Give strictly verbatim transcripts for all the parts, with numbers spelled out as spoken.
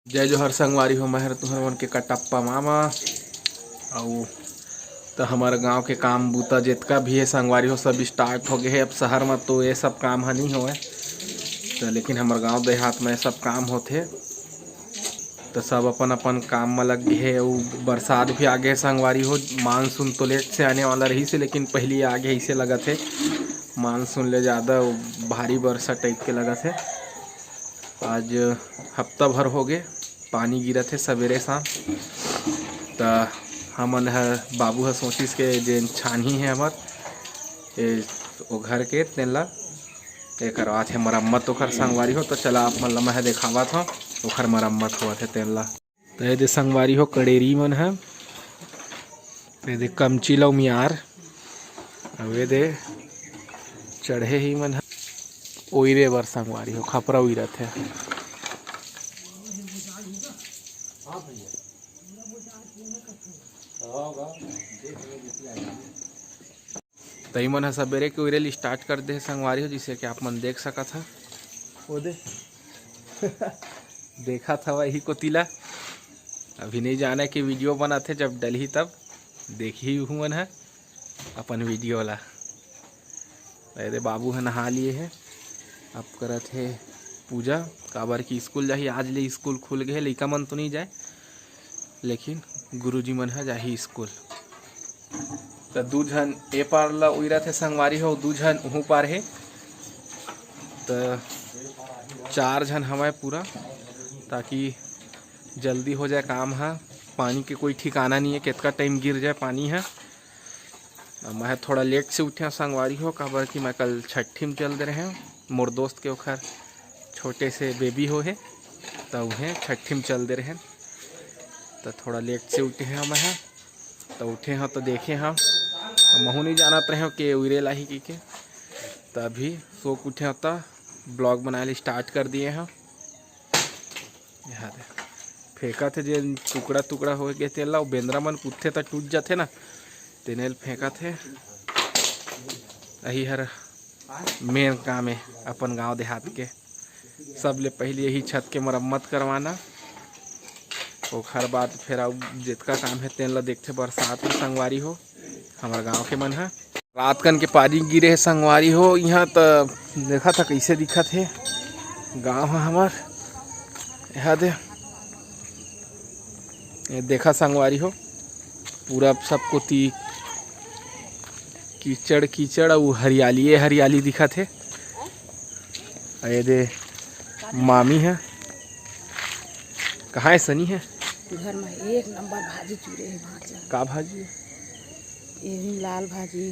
जय जोहार संगवारी हो, मैं हर तुहर मन के कटप्पा मामा। अउ त हमर गांव के काम बूता जेतका भी हे संगवारी हो, सब स्टार्ट हो गए हे। अब शहर म तो ये सब काम ह नहीं होवय, त लेकिन हमर गांव देहात म ये सब काम होथे। त सब अपन अपन काम म लग गए हे। अउ बरसात भी आ गए हे संगवारी हो, मानसून तो लेट से आने वाला रहिस हे, लेकिन पहली आ गए, इसे लगत हे मानसून ले ज़्यादा भारी बरसा टाइप के लगत हे। आज हफ्ता भर हो गए, पानी गिरत हे सवेरे शाम। त हमन ह, बाबू ह सोचिस के जेन छानही हे हमर ए, ओ घर के, तेन ला ए करवात हे मरम्मत ओखर संगवारी हो। त चला आप मन ला मैं ह देखावत हव ओखर मरम्मत होवत हे तेन ला। त ए दे संगवारी हो कड़ेरी मन ह, ए दे कमची लौ मियार, अउ ए दे चढ़े ही मन ह ओइरे बर संगवारी हो, खपरा उइरत हे। तई मन ह सबेरे के उइरेल स्टार्ट कर दे हे संगवारी हो, जैसे कि आप मन देख सकत ह। ओ दे। देखत हवा यही कोती ला। अभी नहीं जाने कि वीडियो बनत हे, जब डलही तब देखही उहू मन ह अपन वीडियो ला। ए दे बाबू ह नहा लिए हे, अब करत हे पूजा, काबर कि स्कूल जाही। आज ले स्कूल खुल गए हे, लइका मन तो नहीं जाए, लेकिन गुरुजी मन ह जाही स्कूल। त दू झन ए पार ला उइरत हे संगवारी हो, दू झन उहू पार हे। त चार झन हवय पूरा, ताकि जल्दी हो जाए काम ह। पानी के कोई ठिकाना नहीं है, कितना टाइम गिर जाए पानी ह। मैं थोड़ा लेट से उठे संगवारी हो, काबर कि मैं कल छठी में चल दे रहे हूँ। मोर दोस्त के ओखर छोटे से बेबी हो हे, त उहें छठी में चल दे रहे, त थोड़ा लेट से उठे हैं मैं ह। त उठे हैं त देखे हैं, त महू नहीं जानत रहे के उइरे लाही की के, त अभी सो के उठे हैं त ब्लॉग बनाए ले स्टार्ट कर दिए हैं। यहाँ दे फेंकत हे, जे टुकड़ा टुकड़ा हो गए तेला, वो बेंदरा मन कुत्थे त टूट जाथे ना, तेने ल फेंकत हे। यही हर मेन काम है अपन गांव देहात के। सबले पहले यही छत के मरम्मत करवाना, ओखर बाद फिर अउ जितका काम है तेन ला देखथे बरसात में संगवारी हो हमर गांव के मन ह। रात कन के पानी गिरे हे संगवारी हो, यहाँ त देखा था कैसे दिखत हे गांव ह हमर। यहाँ दे, ये देखा संगवारी हो, पूरा सब कोती कीचड़ कीचड़ अउ हरियाली, ये हरियाली दिखत हे। अउ ये दे मामी ह, कहाँ है सनी है? घर में एक नंबर भाजी चुरे है भांचा। का भाजी? ये भी लाल भाजी,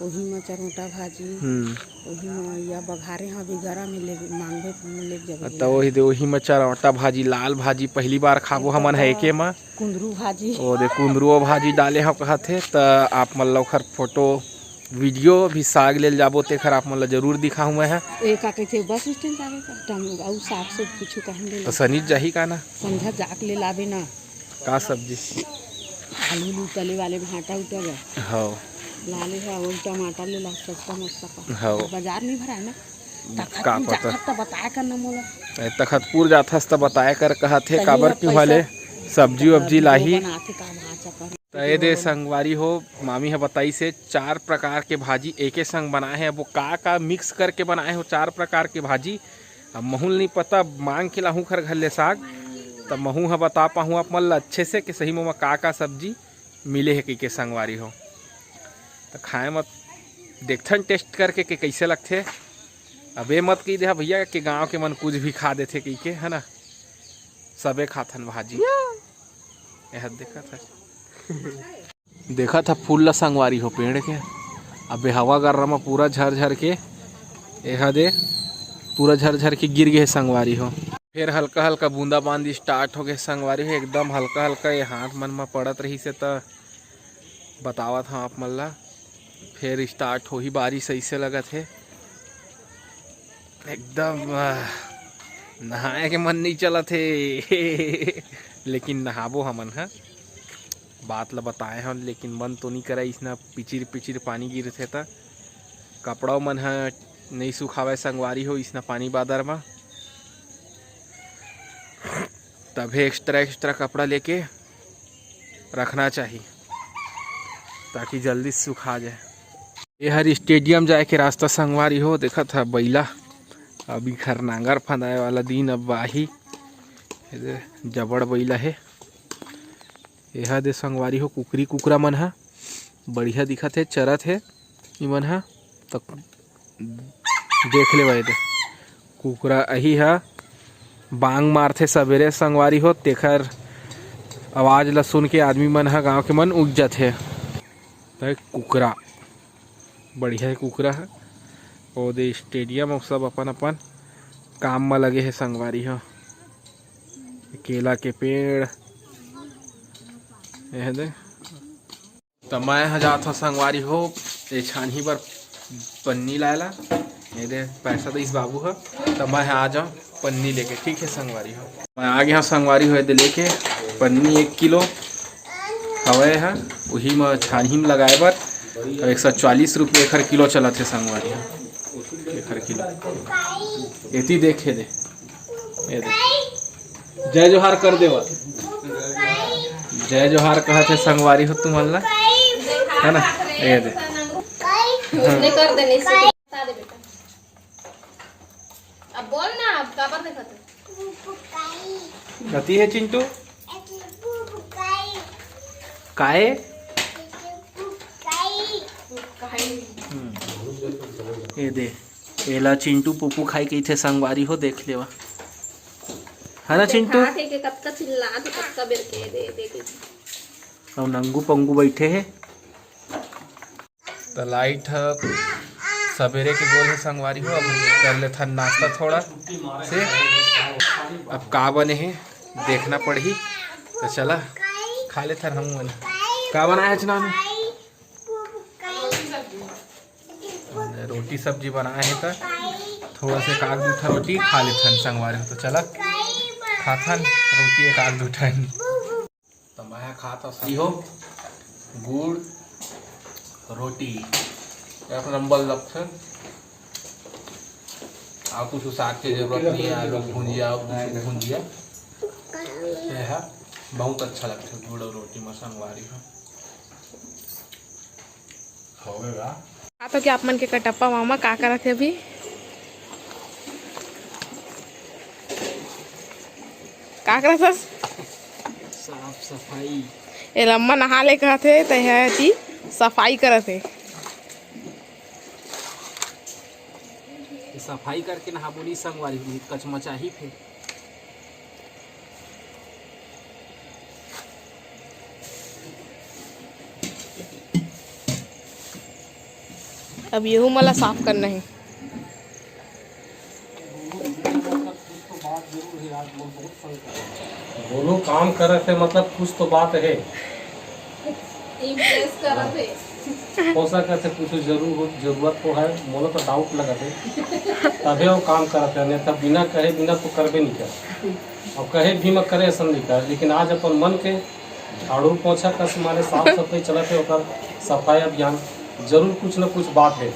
वही में चरोटा भाजी, हम्म। वही में या बघारे हाँ भी गरम में ले मांगबे ले जब त वही दे, वही में चरोटा भाजी, लाल भाजी पहली बार खाबो हमन है एके में। कुंदरू भाजी। ओ दे कुंदरुओ भाजी डाले हो कहत हे, त आप मन ला ओखर फोटो वीडियो भी साग लेल जाबो तेखर आप मन ला जरूर दिखाहूँ मैं ह। ए का कहिथे बस स्टैंड जाबे का टम अउ साफ से कुछ कहन दे। त सनी जाही का ना? संध्या जाक ले लाबे ना। का सब्जी? आलू उलू तले वाले भांटा उटा गा। हव। लाले है वो टमाटर ले ला सस्ता मस्ता पा। हव। बाजार नहीं भराए ना। तखत का तू पता। जाथस त बताए कर न मोला। ए, तखतपुर जाथस त बताए कर कहत हे, तही काबर ह कि पैसा वाले सब्जी वब्जी वीडियो लाही। बनाथे का भांचा पर। त ए दे संगवारी हो, मामी ह बताइस हे चार प्रकार के भाजी एके संग बनाए हे। अब वो का का मिक्स करके बनाए हो चार प्रकार के भाजी, अब महू ल नहीं पता, मांग के लाहूं खर घर ले साग, त महू ह बता पाहूं आप मन ल अच्छे से कि सही म ओमा का का सब्जी मिले हे कहिके संगवारी हो। त खाए म देखथन टेस्ट करके के कैसे लगथे। अब ए मत कही दे भैया कि गांव के मन कुछ भी खा देथे कहिके, है ना, सबे खाथन भाजी। एह देखत ह, देखत ह फूल ला संगवारी हो पेड़ के। अबे हवा गर्रा म पूरा झर झर के एहा दे, पूरा झर झर के गिर गे हे संगवारी हो। फिर हल्का हल्का बूंदा बांदी स्टार्ट हो गए संगवारी हो, एकदम हल्का हल्का ये हाथ मन म पड़त रहिस हे त बतावत हंव आप मन ला। फिर स्टार्ट होही बारिश, ऐसे लगत हे एकदम, आह, नहाए के मन नहीं चलत हे। लेकिन नहाबो हमन ह, बात ला बताए हन, लेकिन मन तो नहीं करे, इसना पिचिर पिचिर पानी गिरथे त कपड़ा मन ह नहीं सुखावे संगवारी हो, इसना पानी बादर म। तभे एक्स्ट्रा एक्स्ट्रा कपड़ा लेके रखना चाही, ताकि जल्दी सुखा जाए। ये हर स्टेडियम जाए के रास्ता संगवारी हो, देखत ह बैला, अभी खर नांगर फंदाए वाला दिन अब आही। ये दे जबड़ बैला हे। ये ह दे संगवारी हो, कुकरी कुकरा मन ह बढ़िया दिखत हे, चरत हे। इमन ह त देख लेवा, ये दे कुकरा अही ह बांग मारथे सबेरे संगवारी हो, तेखर आवाज ल सुन के आदमी मन ह, गांव के मन उग जाथे। त कुकरा बढ़िया हे, कुकरा ह। ओ दे स्टेडियम, अउ सब अपन अपन काम म लगे हे संगवारी हो। केला के पेड़, ये दे। त मैं ह जात हव संगवारी हो, ये छानही बर पन्नी लाए ला। ये दे पैसा दइस बाबू ह, त मैं ह आ जाव पन्नी लेके, ठीक हे संगवारी हो। मैं आ गया हव संगवारी हो, ये दे लेके पन्नी एक किलो हवय ह, उही म छानही म लगाए बर। अउ एक सौ चालीस रुपये एखर किलो चलत हे संगवारी हो, एखर किलो। एती देखे दे, ये दे। जय जोहार कर देवा। जय जोहार कहत हे संगवारी हो तुमन ला, है ना? ये दे। हाँ। नहीं कर देने से बता दे बेटा। अब बोल ना, अब काबर देखत है? कती है चिंटू? काए? हम्म। ये दे, एला चिंटू पुपू खाई कहिथे संगवारी हो, देख लेवा। है ना चिंटू? खा के, के कतका चिल्लात हे, कतका बेर के दे, दे के। अउ नंगू पंगू बैठे हे। त लाइट ह सबेरे के गोल हे संगवारी हो, अब कर लेथन नाश्ता थोड़ा से। अब का बने हे देखना पड़ही, त चला खा लेथन हम मन। का बनाए हे चना में? रोटी सब्जी बनाए हे, त थोड़ा से एक आध दू ठा रोटी खा लेथन संगवारी हो। त चला खाथन रोटी एक आध दू ठन। त मैं ह खात हव संगवारी हो गुड़ रोटी, एक नंबर लगथे। अउ कुछ साग के जरूरत नहीं है, आलू भुंजिया, आलू भुंजिया, ये ह बहुत अच्छा लगथे गुड़ अउ रोटी म संगवारी हो। का तो क्या आप मन के कटप्पा मामा का करत हे अभी? का करत हस? साफ सफाई। ए लम्मा नहा ले कहत हे, त एती सफाई करत हे। सफाई करके नहा बोली संगवारी, कचमचाही फेर। अब येहू मन ला साफ करना हे। दोनों काम करत हे, मतलब कुछ तो बात हे। Impress करत हे। हो सकत हे कुछ जरूर, जरूरत तो है, मोला तो doubt लगत हे, तभे वो काम करत हे, नहीं तो बिना कहे बिना तो करबे नहीं कर। अब कहे भी मत करे, ऐसा नहीं कर, लेकिन आज अपन मन के झाड़ू पोछा कस माने साफ सफाई चलत हे, ओकर सफाई अभियान जरूर कुछ न कुछ बात हे।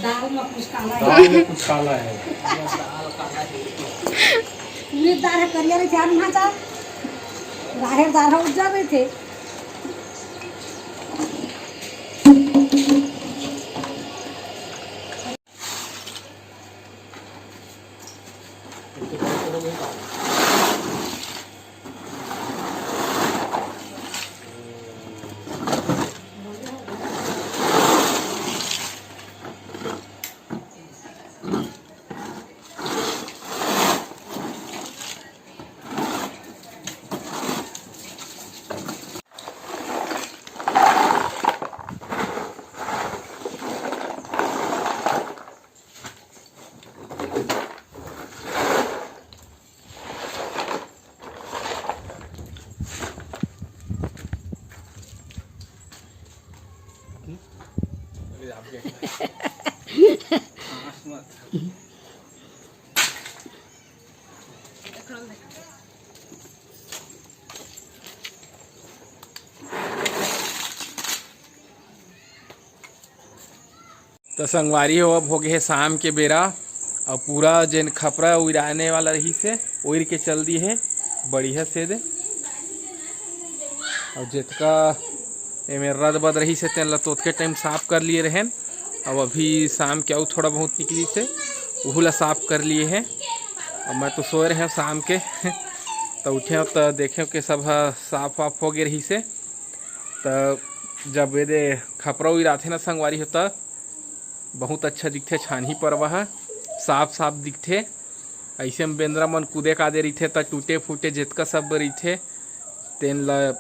दाल में कुछ काला हे। दाल में कुछ काला हे। उड़ीद दाल हे, करिया रहिथे, आलू भांटा। राहेर दाल हे, उज्जर रहिथे। त संगवारी हो, अब हो गे हे शाम के बेरा, अउ पूरा जेन खपरा उइराने वाला रहिस हे, उइर के चल दिए हे। बढ़िया से दे। अउ जेतका एमे रद बद रहिस हे, तेन ला तो ओतके टाइम साफ कर लिए रहेन। अउ अभी शाम के अउ थोड़ा बहुत निकलिस हे, उहू ला साफ कर लिए हे। अब मैं तो सोए रहेंव शाम के, त उठेंव त देखेंव के सब ह साफ वाफ हो गे रहिस हे। त जब एदे खपरा उइराथे ना संगवारी हो, त बहुत अच्छा दिखथे, छानही परवा ह साफ साफ दिखथे। अइसे म बेंदरा मन कूदे कादे रहिथे, त टूटे फूटे जेतका सब रहिथे, तेन ल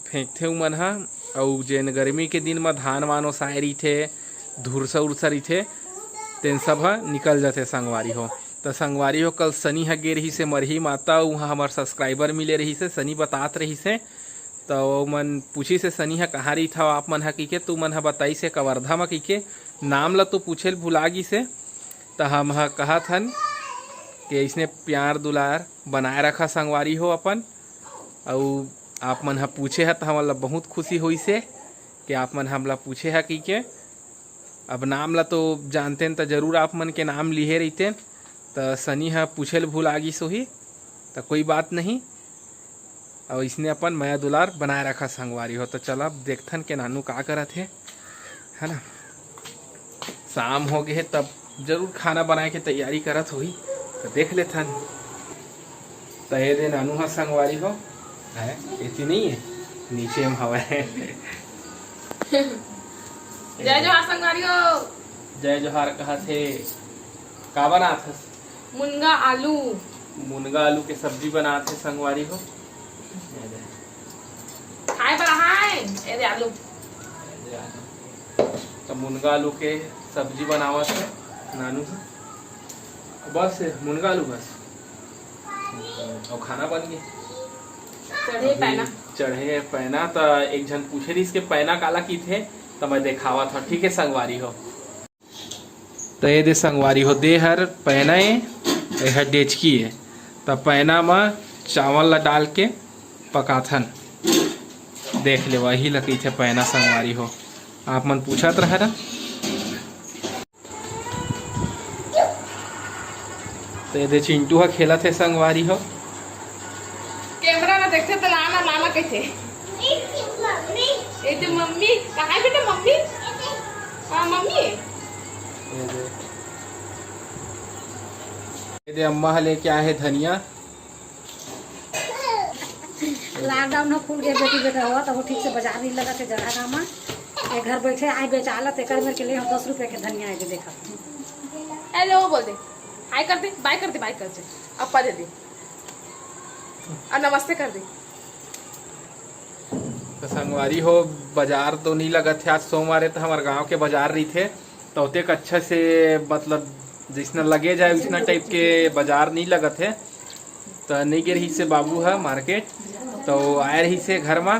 फेंकथे उमन ह। अउ जेन गर्मी के दिन म धान वान ओसाए रहिथे, धुरसा उरसा रहिथे, तेन सब ह निकल जाथे संगवारी हो। त संगवारी हो, कल सनी ह गे रहिस हे मरही माता, उहाँ हमर सब्सक्राइबर मिले रहिस हे, सनी बतात रहिस हे। त ओमन पूछिस हे, "सनी ह कहाँ रहिथव आप मन ह?" कहिके, त उमन ह बताइस हे, "कवर्धा म," कहिके। नाम ल तो पूछे ल भुला गिस हे, त हम ह कहत हन कि अइसने प्यार दुलार बनाए रखा संगवारी हो अपन। अउ आप मन ह पूछे ह, त हमन ल बहुत खुशी होइस हे कि आप मन हमला पूछे ह कहिके। अब नाम ल तो जानतेन, त जरूर आप मन के नाम लिहे रहितेन, त सनी ह पूछे ल भुला गिस होही, त कोई बात नहीं। अउ इसने अपन मया दुलार बनाए रखा संगवारी हो। तो चला, अब देखथन के नानू का करत हे, है ना। शाम हो गे हे, तब जरूर खाना बनाए के तैयारी करत होही, तो देख लेथन। तो ये दे नानू हा संगवारी हो, है, एती नहीं है, नीचे में हवा है। जय जोहार संगवारी हो। जय जोहार कहत हे। का बनात हस? मुनगा आलू। मुनगा आलू के सब्जी बनात हे संगवारी हो। खाए बर आए, ए दे आलू। तो मुनगा आलू के सब्जी बनावत हे नानू ह। बस मुनगा आलू बस। अउ खाना बन गे। चढ़े पैना। चढ़े पैना। त एक झन पूछे रहिस के पैना काला किथे, त मैं देखावत हव, ठीक है संगवारी हो। त ये दे संगवारी हो, दे हर पैना ए, ए हर डेचकी ए। त पैना म चावल ला डाल के पकाथन। देख ले, वही ला कहिथे पैना संगवारी हो। आप मन पूछत रहे ना। त ये दे चिंटू ह खेलत हे संगवारी हो। कैमरा ला देखथे त लाना, लाना कहिथे। ए दे मम्मी, कहाँ है बेटा मम्मी? हाँ, मम्मी। ये दे। ये दे अम्मा ह लेके आए हे धनिया। लॉकडाउन ह खुल गे बेटी बेटा हो, तब ठीक से बाजार नहीं लगत हे जगह गाँव में। ये घर बैठे आए बेचालत, एकर मेर के लिए हम दस रुपया के धनिया आए देखा। हेलो बोल दे, हाय कर दे, बाय कर दे, बाय कर दे, अप्पा दे दे, और नमस्ते कर दे। तो संगवारी हो, बाजार तो नहीं लगत हे, आज सोमवार हे, तो हमारे गांव के बाजार रहिथे, तो ओतेक अच्छा से, मतलब, जिसना लगे जाए, उसना टाइप के बाजार नहीं लगत हे। तो नहीं गे रहिस हे बाबू ह मार्केट, तो आए रहिस हे घर मा,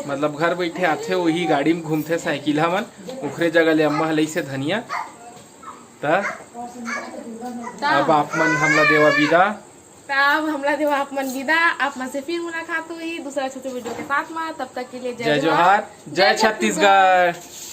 मतलब, घर बैठे आथे, वही गाड़ी में घूमथे, साइकिल ह मन, ओखरे जगह ले अम्मा ह लइस हे धनिया। त त अब आप मन हमला देवा विदा। त अब हमला देवा आप मन विदा। आप मन से फिर मुलाकात होही दूसरा छोटे वीडियो के साथ में। तब तक के लिए जय जय जोहार, जोहार, जय जय छत्तीसगढ़। छत्तीसगढ़।